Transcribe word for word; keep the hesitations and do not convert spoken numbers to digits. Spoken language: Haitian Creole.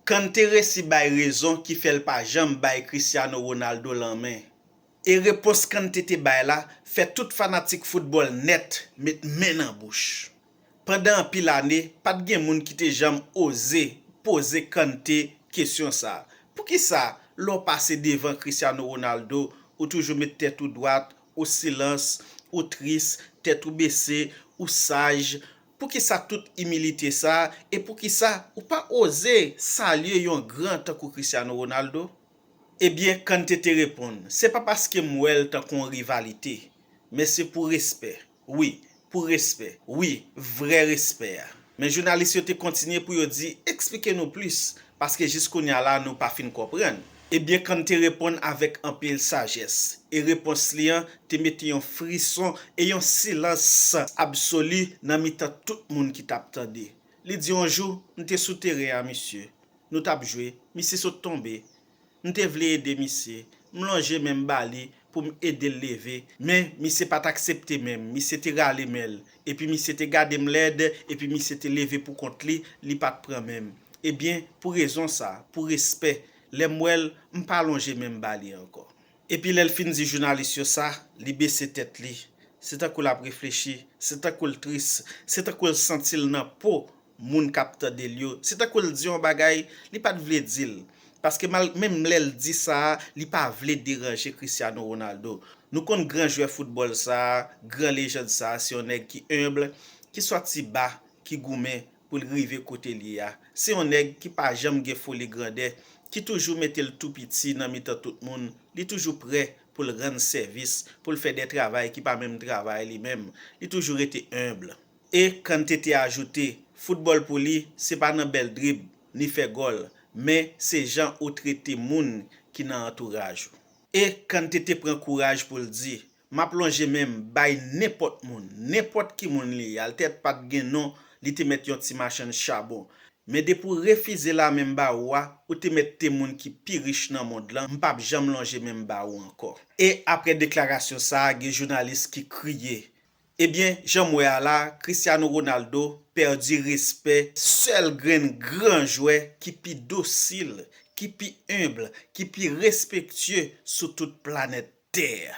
Kante resi bay rezon ki fè l pa janm bay Cristiano Ronaldo lanmen. E repons Kante te bay la fè tout fanatik foutbòl nèt met men nan bouch. Pandan anpil ane, pa t gen moun ki te janm oze poze Kante kesyon sa a. Poukisa, lè w pase devan Cristiano Ronaldo, ou toujou met tèt ou dwat, ou silans, ou tris, tèt ou bese, ou saj? Poukisa tout imilite sa a? E poukisa ou pa oze salye yon gran tankou Cristiano Ronaldo? Ebyen, Kante te reponn, se pa paske m wè l tankou yon rivalite, men se pou respè. Wi, pou respè. Wi, vrè respè a. Men jounalis yo te kontinye pou yo di, eksplike nou plis, paske jis kounye a la nou pa fin konprann. Ebyen, Kante reponn avèk anpil sajès, e repons li an te mete yon frison e yon silans absoli nan mitan tout moun ki t ap tande. Li di, yon jou, m te sou teren an, misye. Nou t ap jwe, misye sot tonbe. M te vle ede misye. M lonje men m ba li pou m ede l leve, men misye pa t aksepte men m. Misye te rale men l, epi misye te gade m lèd, epi misye te leve pou kont li, li pa t pran men m. Ebyen, pou rezon sa, pou respè, lè m wè l, m pa lonje men m ba li ankò. Epi lè l fin di jounalis yo sa, li bese tèt li. Se tankou l ap reflechi, se tankou l tris, se tankou l santi l nan po moun k ap tande l yo. Se tankou l di yon bagay li pa t vle di l. Paske mal, menm lè l di sa a, li pa vle deranje Cristiano Ronaldo. Nou konn gran jwè foutbòl sa a, gran lejann sa a, se yon nèg ki enb, ki sòti ba, ki goumen pou l rive kote l ye a. Se yon nèg ki pa janm gen foli grandè, ki toujou mete l tou piti nan mitan tout moun. Li toujou prè pou l rann sèvis, pou l fè de travay ki pa menm travay li menm. Li toujou rete enb. E Kante te ajoute, foutbòl pou li, se pa nan bèl drib, ni fè gòl, men se jan ou trete moun ki nan antouraj ou. E Kante te pran kouraj pou l di, m ap lonje men m bay nenpòt moun, nenpòt ki moun li ye a, li te pa t gen non, li te mèt yon ti machann chabon. Men depi w refize lamen m ba ou a, ou te mèt te moun ki pi rich nan mond lan, m p ap janm lonje men m ba ou ankò. E aprè deklarasyon sa a, gen jounalis ki kriye. Ebyen, jan m wè a la, Cristiano Ronaldo pèdi respè sèl grenn gran jwè ki pi dosil, ki pi enb, ki pi respektye sou tout planèt tè.